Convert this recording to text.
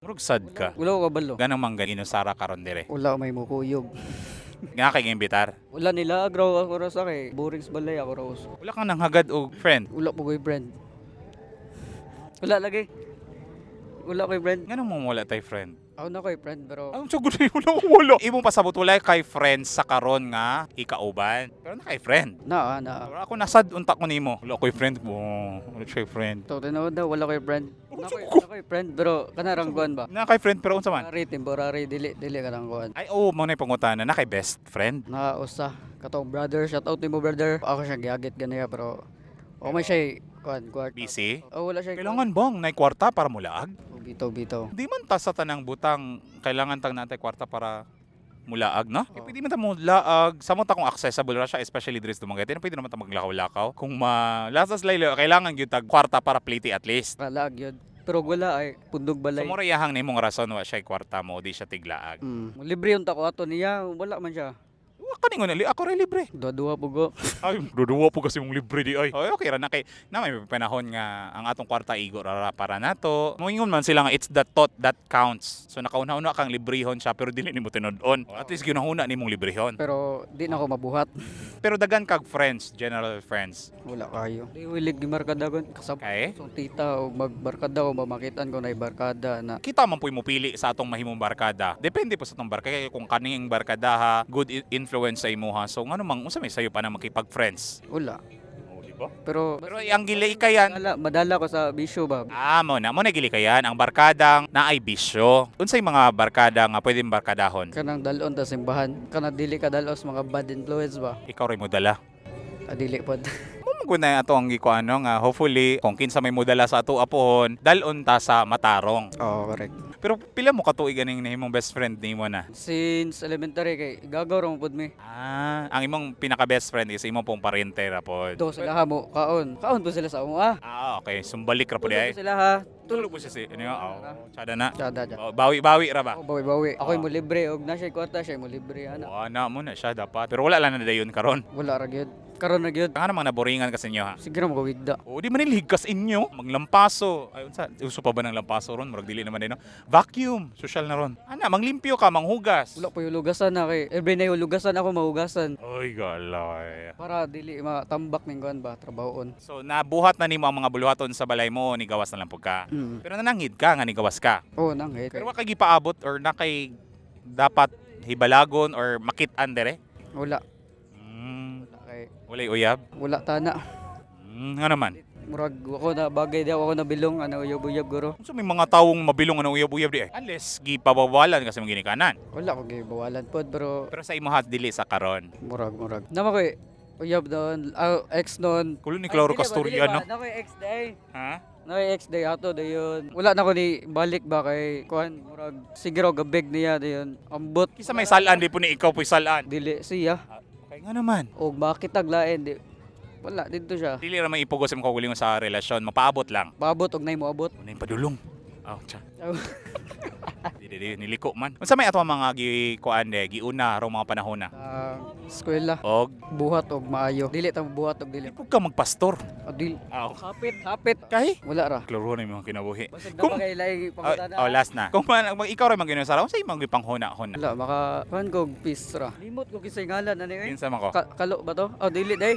Murag sad ka. Wala ko kabalo. Ganang mangga inusara karon dire. Wala may mukuyog. Nga kay imbitar. Wala nila agraw ako ra sa kay boring sa balay ako ra uso. Wala kang nanghagad og friend. Wala po ko'y friend. Wala lagi. Wala ko'y friend. Nganong mo wala tay friend? Ako na ko'y friend pero Ang sagot na wala wala. Imong pasabot wala kay friend sa karon nga ikauban. Pero na kay friend. Na ah, na. Pero ako nasad unta ko nimo. Wala ko'y friend mo. Wala siya friend. To tinuod na wala ko'y friend. Ano Na sa ko'y ko? na ko'y friend pero kanarang kuan ba? Na kay friend pero unsa man? Temporary, temporary, dili dili kanang kuan. Ay oo, mo na pangutana na kay best friend. Na usa katong brother, shout out nimo, brother. Ako siya giagit ganiya pero o may siya kuan kwarta. Busy? Oh, wala siya. Kailangan bang nay kwarta para mulaag? Oh, bitaw bitaw. Di man ta sa tanang butang kailangan tang natay kwarta para mulaag, no? Oo. Eh, pwede man ta mulaag. Sa mo ta kung accessible ra siya, especially diri sa Dumaguete, pwede naman ta maglakaw-lakaw. Kung ma lasas laylo, kailangan gyud tag kwarta para plate at least. Kalaag yun. Pero wala ay pundog So balay. mura yahang nimong rason wa siya kwarta mo, di siya tiglaag. Libre yung tako ato niya, wala man siya. Wa kaningon ali ako ra libre. Duwa-duwa po go. Ay, duduwa po kasi mong libre di ay. Ay, okay ra na kay na may panahon nga ang atong kwarta igo ra ra para nato. Moingon man sila nga it's the thought that counts. So nakauna-una kang librehon siya pero dili nimo tinud-on. At least ginahuna nimong librehon. Pero di na ako mabuhat. Pero dagan kag friends, general friends. Wala kayo. Di wilig gimarkada kon kasab. Kay So tita o magbarkada o mamakitan ko na barkada na kita man po'y mupili sa atong mahimong barkada. Depende po sa atong barkada kay kung kaning barkada ha, good influence sa imuha. So ngano mang unsa may sayo pa na makipag-friends? Wala. Oh, di ba? Pero Pero ang gilikayan, madala, madala ko sa bisyo ba. Ah, mo na gilikayan ang barkadang naay bisyo. Unsay mga barkada nga pwedeng barkadahon? Kanang dalon ta simbahan. Kanang dili ka dalos mga bad influence ba. Ikaw ray mo dala. Ah, dili pod. Mo na ato ang gikuano nga hopefully kung kinsa may modala sa ato apohon, dalon ta sa matarong. Oo, correct. Pero pila mo katuig aning nahimong best friend nimo na? Since elementary kay gagaw ra mo pod mi. Ah, ang imong pinaka best friend is imong pong parente ra pod. Do sila ha mo kaon. Kaon po sila sa amo ah. Ah, okay. Sumbalik ra pod Tulog ay. po sila ha. Tulog po siya si ano, oh, tsada na. Tsada dyan. Oh, bawi-bawi ra ba? Ako bawi-bawi. Ako'y mo libre og na siya kwarta siya mo libre ana. Wala mo na siya dapat. Pero wala lang na dayon karon. Wala ra gyud. Karon ra gyud. Nga namang naboringan kasi inyo ha. Sige ra mo wigda. O, di man nilhigkas inyo. Maglampaso. Ay, unsa? Uso pa ba ng lampaso ron? Murag dili naman din, no? Vacuum. Social na ron. Ana, manglimpyo ka, manghugas. Wala po yung lugasan na kay every na yung lugasan ako mahugasan Ay, galay. para dili matambak ning kuan ba trabahoon. So, nabuhat na nimo ang mga buluhaton sa balay mo, nigawas na lang pud ka. Pero nananghid ka nga nigawas ka. Oh, nang eh. Pero wa kay gipaabot or na kay dapat hibalagon or makit-an dire? Wala. Mm, Wala kay walay uyab. wala tana. Nga naman. Murag ako na bagay di ako na bilong ano uyab-uyab guro. Unsa may mga tawong mabilong ano uyab-uyab di ay? Unless gipabawalan kasi mong ginikanan. Wala ko gibawalan pod pero Pero sa imo hat dili sa karon. Murag murag. Nama ko uyab doon, ah, ex noon. Kulo ni Claro Ay, dili ba, Castoriano. dili ba? Na ko'y ex day. Ha? Na ko'y ex day ato dayon. Wala na ko ni balik ba kay kuan murag sige raw gabig niya dayon. Ambot. Kisa may salaan di po ni ikaw po'y salaan. Dili siya. Okay nga naman. Og makitag lain di wala dito siya. Dili ra may ipugos imong kaugalingon sa relasyon, mapaabot lang. Paabot og nay moabot. Una yung padulong. Oh, tsa. Aw. Di di di niliko man. Unsa may ato ang mga gikuan de giuna rong mga panahon na? Sa eskwela Og buhat og maayo. Dili ta buhat og dili. di pud ka magpastor. Ah, dili. Aw. Hapit, hapit. Kay Wala ra. klaro na imong kinabuhi. Basig na Kung ba kay laing Oh, pangutana? oh, last na. Kung man, ikaw ra mag-inusara, unsa imong gipanghuna-huna? Wala maka kuan ko og peace ra. Limot ko kisay ngalan ani eh. Kinsa man ko? Kalo ba to? Oh, dili day.